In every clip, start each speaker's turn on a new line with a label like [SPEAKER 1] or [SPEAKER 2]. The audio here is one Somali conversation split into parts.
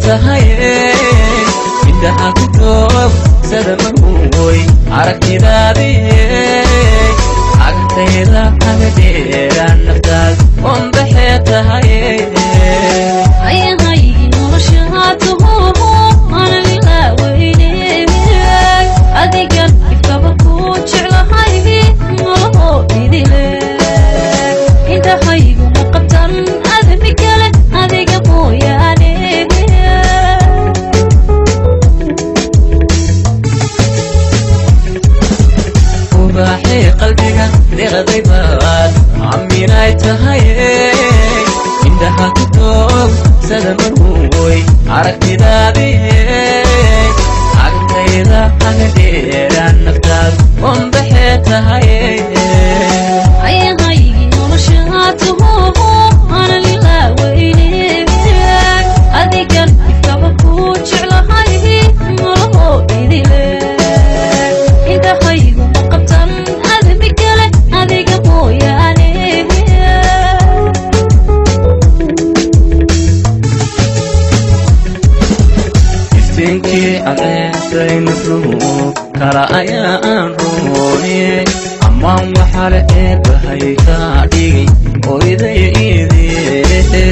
[SPEAKER 1] Tahay indhaha ku toob sadamahoy aragtidaadii agtayda hagadheeraan naftaad onbaxee tahay.
[SPEAKER 2] Ayahaygii noloshaatuhu aanan ilaaweyne, adigan ifkaba ku jeclahay malaho idile, indhahaygu ma qabtan admi kale adiga mooyaane.
[SPEAKER 1] Ubaxay qalbiga deeqday baad aaminay tahay, indhaha ku toog sadamarwoy aragtidaadii agtayda hagadheeraan naftaad onbaxee tahay.
[SPEAKER 2] Ayahaygii noloshaatuhu aanan ilaaweyne, adigan ifkaba ku jeclahay malaho idile, indhahaygu ma qabtan admi kale adiga mooyaane.
[SPEAKER 1] Iftiinkii cadceeday nafluhu kala ayaan roone, ammaan waxaa la eebbahay kaa dhigay oyday iidee.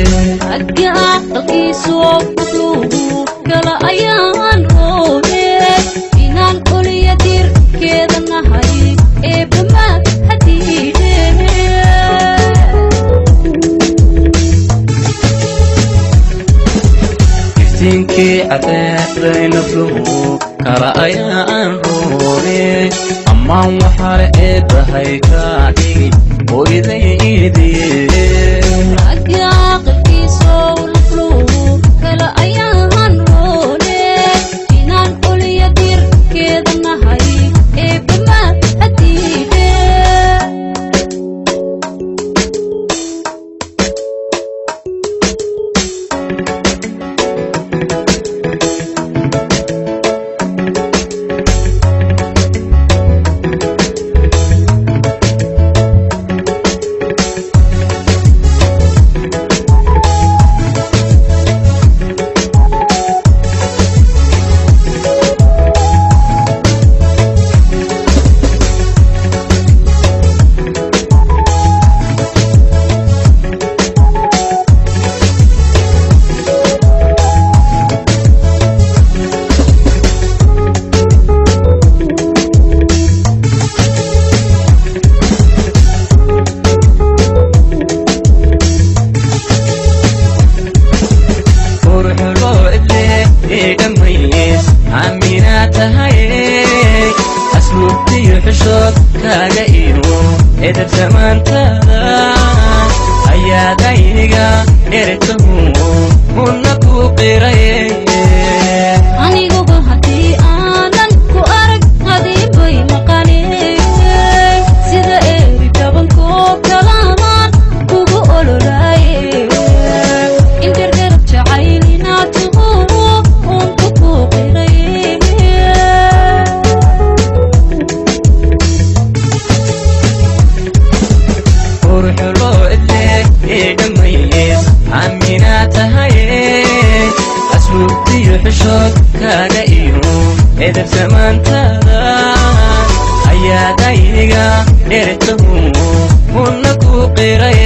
[SPEAKER 2] Agga aqalkiisoo nafluhu kala ayaan roone, inaan oliya dirkeeda nahay eebbama hadiide.
[SPEAKER 1] Iftiinkii cadceeday nafluhu kala ayaan roone, ammaan waxaa la eebbahay kaa dhigay oyday iidee.
[SPEAKER 2] Agga aqalkiisoo nafluhu kala ayaan roone, inaan oliya dirkeeda nahay eebbama hadiide.
[SPEAKER 1] Quruxloo idle ee dhammays aaminaa tahay, asluubtiyo xishood kaaga iyo edeb samaantaada ayaadayga dhertahu una ku qiray.
[SPEAKER 2] Aniguba haddii aanan ku arag adiibay maqane, sida eeri dhabankoo kalaamaan kugu ololaaye, ingargarab jacaylinaatuhu uunku ku qiray.
[SPEAKER 1] Quruxloo idle ee dhammays aaminaa tahay, asluubtiyo xishood kaaga iyo edeb samaantaada ayaadayga dhertahu una ku qiray.